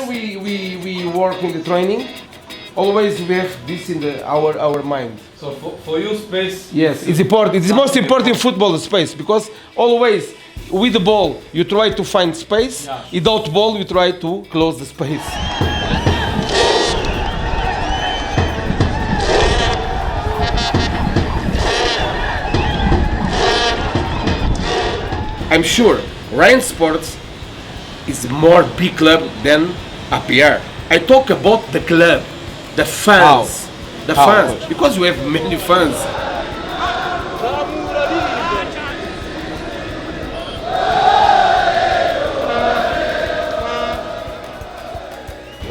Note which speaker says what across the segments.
Speaker 1: we work in the training, always we have this in the our mind.
Speaker 2: So for you, space.
Speaker 1: Yes, it's important. It's the most important football space because always with the ball you try to find space.
Speaker 2: Yeah.
Speaker 1: Without ball you try to close the space. I'm sure Rayon Sports is more big club than APR. I talk about the club, the fans, the
Speaker 2: How,
Speaker 1: fans,
Speaker 2: coach?
Speaker 1: because we have many fans.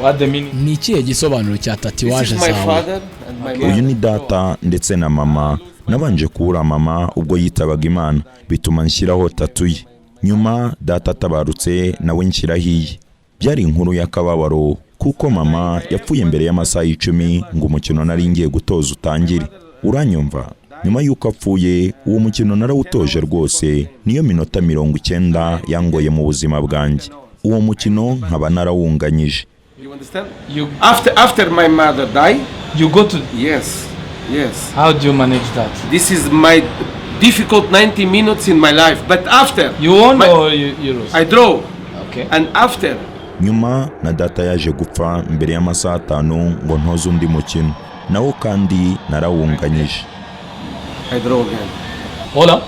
Speaker 2: What the meaning?
Speaker 3: Ni ikihe gisobanuro cya
Speaker 1: This
Speaker 3: tatuwaje
Speaker 1: is my
Speaker 3: zawe?
Speaker 1: father and my
Speaker 4: Uyu
Speaker 1: mother.
Speaker 4: ni data ndetse na mama. Nabanje kubura mama ubwo yitabaga Imana, bituma nshyiraho tattoo ye. Nyuma data atabarutse, nawe nshyiraho iye. Byari inkuru y'akababaro kuko mama yapfuye mbere y'amasaha 10 ngo umukino nari ngiye gutoza utangire. Uranyumva? Nyuma y'uko apfuye, uwo mukino narawutoje rwose. Niyo minota 90 yangoye mu buzima bwanjye. Uwo mukino nkaba narawunganyije.
Speaker 1: You understand?
Speaker 2: You
Speaker 1: After my mother died,
Speaker 2: you go to.
Speaker 1: yes.
Speaker 2: How do you manage that?
Speaker 1: This is my difficult 90 minutes in my life. But after
Speaker 2: You won or you lose?
Speaker 1: I draw,
Speaker 2: Okay.
Speaker 1: and after
Speaker 4: Nyuma na data yaje gupfa mbere y'amasaha 5 ngo ntoze undi mukino, nawo kandi narawunganyije.
Speaker 1: I draw again.
Speaker 2: Olá,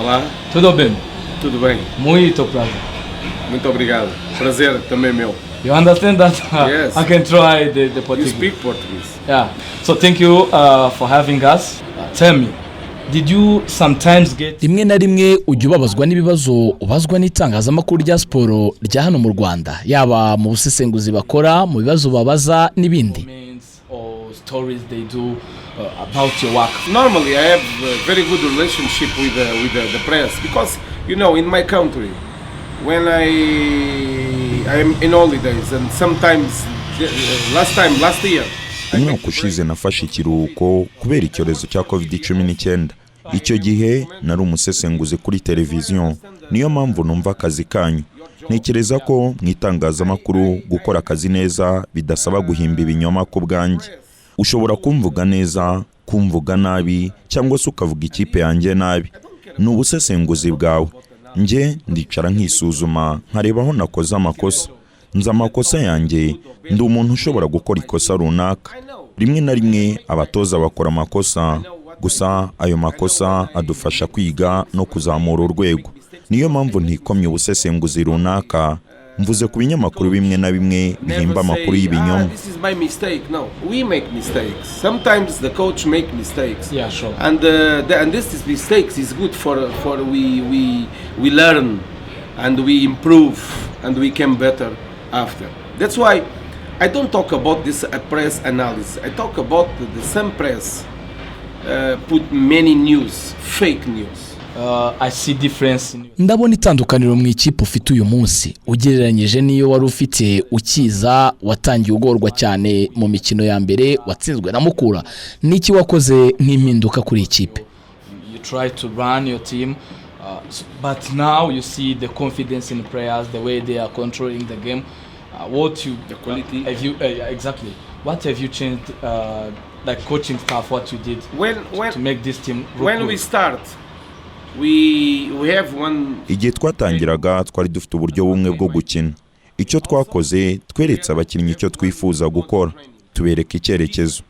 Speaker 1: Olá,
Speaker 2: tudo bem?
Speaker 1: tudo bem?
Speaker 2: Muito prazer.
Speaker 1: Muito obrigado. Prazer também meu.
Speaker 2: You understand that?
Speaker 1: Yes.
Speaker 2: I can try the
Speaker 1: You
Speaker 2: Portuguese.
Speaker 1: speak Portuguese.
Speaker 2: Yeah. So thank you for having us. Tell me, did you sometimes get
Speaker 3: Rimwe na rimwe ujya ubabazwa n'ibibazo ubazwa n'itangazamakuru rya siporo rya hano mu Rwanda, yaba mu busesenguzi bakora, mu bibazo babaza n'ibindi?
Speaker 2: comments or stories they do about your work?
Speaker 1: Normally, I have a very good relationship with the press because in my country, when I am in holidays and sometimes last time last year. I
Speaker 4: Umwaka
Speaker 1: make a
Speaker 4: ushize
Speaker 1: break.
Speaker 4: nafashe ikiruhuko kubera icyorezo cya COVID-19. Icyo gihe nari umusesenguzi kuri televiziyo, niyo mpamvu numva akazi kanyu. Ntekereza ko mu itangazamakuru gukora akazi neza bidasaba guhimba ibinyoma ku bwanjye. Ushobora kumvuga neza, kumvuga nabi, cyangwa se ukavuga ikipe yanjye nabi. Ni ubusesenguzi bwawe. Njye ndicara nkisuzuma, nkareba aho nakoze amakosa. Nzi amakosa yanjye, ndi umuntu ushobora gukora ikosa runaka. Rimwe na rimwe abatoza bakora amakosa, gusa ayo makosa adufasha kwiga no kuzamura urwego. Niyo mpamvu ntikomye ubusesenguzi runaka. Mvuze ku binyamakuru bimwe na bimwe
Speaker 1: Never
Speaker 4: bihimba amakuru
Speaker 1: say,
Speaker 4: y'ibinyoma.
Speaker 1: "Ah, this is my mistake." No, we make mistakes. Sometimes the coach make mistakes.
Speaker 2: Yeah, sure.
Speaker 1: And this is mistakes is good for we learn and we improve and we can better after. That's why I don't talk about this press analysis. I talk about the same press put many news, fake news.
Speaker 2: I see difference in you.
Speaker 3: Ndabona itandukaniro mu ikipe ufite uyu munsi ugereranyije n'iyo wari ufite ukiza. Watangiye ugorwa cyane mu mikino ya mbere watsinzwe na Mukura. Niki wakoze nk'impinduka kuri iyi kipe?
Speaker 2: You try to run your team, but now you see the confidence in players, the way they are controlling the game. What you
Speaker 1: The quality.
Speaker 2: Have you yeah, exactly? What have you changed, like coaching staff? What you did
Speaker 1: When
Speaker 2: to make this team look
Speaker 1: when
Speaker 2: good?
Speaker 1: we start, we have one
Speaker 4: Igihe twatangiraga twari dufite uburyo bumwe bwo gukina. Icyo twakoze, tweretse abakinnyi icyo twifuza gukora, tubereka icyerekezo.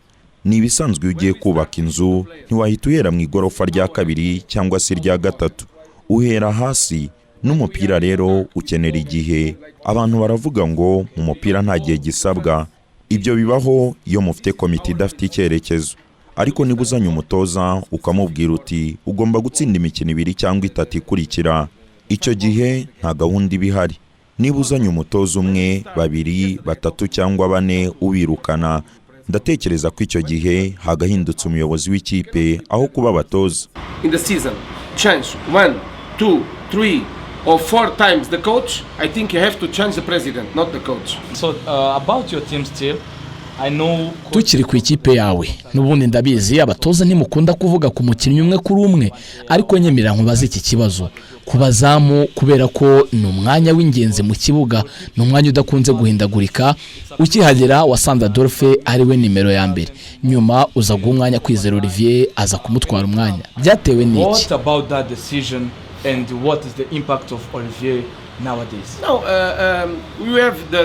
Speaker 4: Ni ibisanzwe, iyo ugiye kubaka inzu ntiwahita uhera mu igorofa rya kabiri cyangwa se irya gatatu, uhera hasi. N'umupira rero ukenera igihe. Abantu baravuga ngo mu mupira nta gihe gisabwa. Ibyo bibaho iyo mufite komite idafite icyerekezo. Ariko niba uzanye umutoza ukamubwira uti ugomba gutsinda imikino ibiri cyangwa itatu ikurikira, icyo gihe nta gahunda iba ihari. Niba uzanye umutoza umwe, babiri, batatu cyangwa bane ubirukana, ndatekereza ko icyo gihe hagahindutse umuyobozi w'ikipe aho kuba abatoza.
Speaker 1: In the season change 1, 2, 3 or 4 times the coach, I think you have to change the president, not the coach.
Speaker 2: So about your team still, I know.
Speaker 3: Tukiri ku ikipe yawe n'ubundi, ndabizi abatoza ntimukunda kuvuga ku mukinnyi umwe kuri umwe, ariko nyemerera nkubaze iki kibazo ku bazamu, kubera ko ni umwanya w'ingenzi mu kibuga, ni umwanya udakunze guhindagurika. Ukihagera wasanze Adolphe ari we nimero ya mbere, nyuma uza guha umwanya Kwizera Olivier, aza kumutwara umwanya. Byatewe n'iki?
Speaker 2: What about that decision and what is the impact of Olivier nowadays?
Speaker 1: No, we have the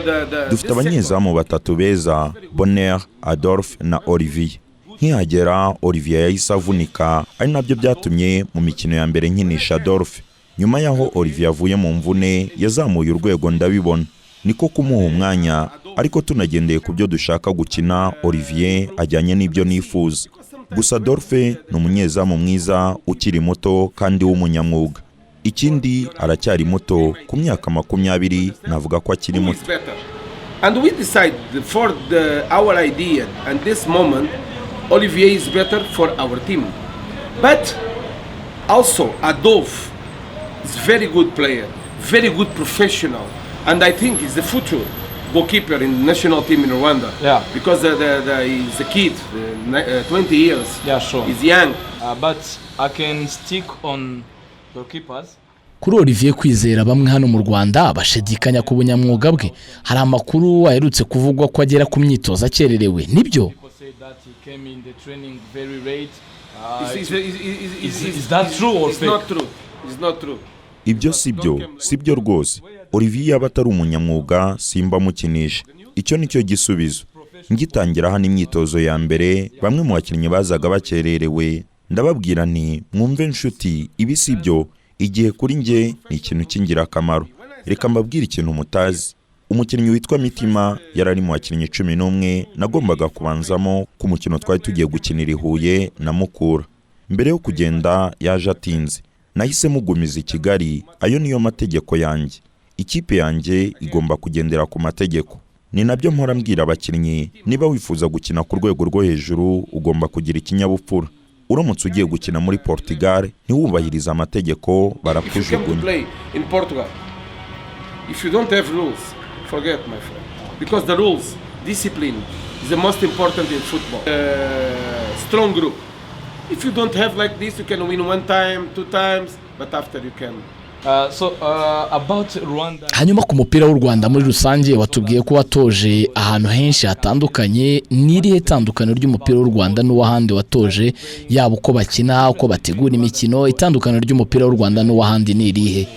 Speaker 4: Dufite
Speaker 1: this
Speaker 4: abanyezamu batatu beza: Bonheur, Adolphe na Olivier. Nkihagera Olivier yahise avunika, ari nabyo byatumye mu mikino ya mbere nkinisha Adolphe. Nyuma y'aho Olivier avuye mu mvune yazamuye urwego, ndabibona, niko kumuha umwanya. Ariko tunagendeye ku byo dushaka gukina, Olivier ajyanye n'ibyo nifuza. Gusa Adolphe ni umunyezamu mwiza ukiri muto kandi w'umunyamwuga. Ikindi aracyari muto, ku myaka 20 navuga ko akiri
Speaker 1: who
Speaker 4: muto.
Speaker 1: is better. And we decide for our idea and this moment, Olivier is better for our team. But also Adolphe is very good player, very good professional, and I think he's the future goalkeeper in the national team in Rwanda. Because he's a kid, 20 years. He's young.
Speaker 2: But I can stick on goalkeepers.
Speaker 3: Kuri Olivier Kwizera, bamwe hano mu Rwanda bashidikanya ku bunyamwuga bwe. Hari amakuru aherutse kuvugwa ko agera ku myitozo akererewe, nibyo?
Speaker 2: People say that he came in the training very late. Is that true or
Speaker 1: It's
Speaker 2: fake?
Speaker 1: not true. It's not true.
Speaker 4: Ibyo si byo, si byo rwose. Olivier yaba atari umunyamwuga simba mukinisha. Icyo ni cyo gisubizo. Ngitangira hano imyitozo ya mbere, bamwe mu bakinnyi bazaga bakererewe, ndababwira nti: "Mwumve nshuti, ibi si byo. Igihe kuri njye ni ikintu cy'ingirakamaro." Reka mbabwire ikintu mutazi: umukinnyi witwa Mitima yari ari mu bakinnyi 11 nagombaga kubanzamo ku mukino twari tugiye gukinira i Huye na Mukura. Mbere yo kugenda yaje atinze, nahise mugumiza i Kigali. Ayo niyo mategeko yanjye. Ikipe yanjye igomba kugendera ku mategeko. Ni nabyo mpora mbwira abakinnyi: niba wifuza gukina ku rwego rwo hejuru ugomba kugira ikinyabupfura. Uramutse ugiye gukina muri Portugal ntiwubahirize amategeko,
Speaker 1: If you come to
Speaker 4: barakujugunya.
Speaker 1: play in Portugal, if you don't have rules, forget, my friend. Because the rules, discipline, is the most important in football. Strong group. If you don't have like this, you can win one time, two times, but after you can.
Speaker 2: So about Rwanda.
Speaker 3: Hanyuma ku mupira w'u Rwanda muri rusange, watubwiye ko watoje ahantu henshi hatandukanye. Ni irihe tandukaniro ry'umupira w'u Rwanda n'uw'ahandi watoje, yaba uko bakina, uko bategura imikino? Itandukaniro ry'umupira w'u Rwanda n'uw'ahandi ni irihe?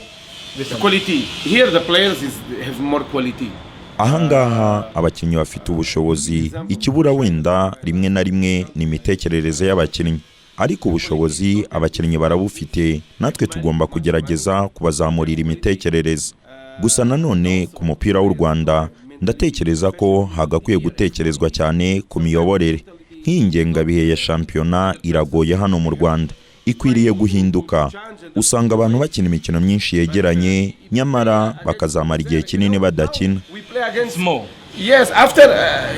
Speaker 1: The quality. Here the players have more quality.
Speaker 4: Ahangaha abakinnyi bafite ubushobozi. Ikibura wenda rimwe na rimwe ni imitekerereze y'abakinnyi, ariko ubushobozi abakinnyi barabufite. Natwe tugomba kugerageza kubazamurira imitekerereze. Gusa nanone ku mupira w'u Rwanda ndatekereza ko hagakwiye gutekerezwa cyane ku miyoborere. Nk'iyi ngengabihe ya shampiyona iragoye hano mu Rwanda, ikwiriye guhinduka. Usanga abantu bakina imikino myinshi yegeranye, nyamara bakazamara igihe kinini badakina.
Speaker 1: We play against
Speaker 2: Small.
Speaker 1: Yes, after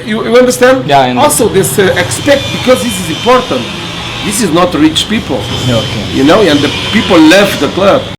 Speaker 1: you understand?
Speaker 2: Yeah, I understand.
Speaker 1: Also, this expect, because this is important. This is not rich people.
Speaker 2: Okay.
Speaker 1: And the people left the club.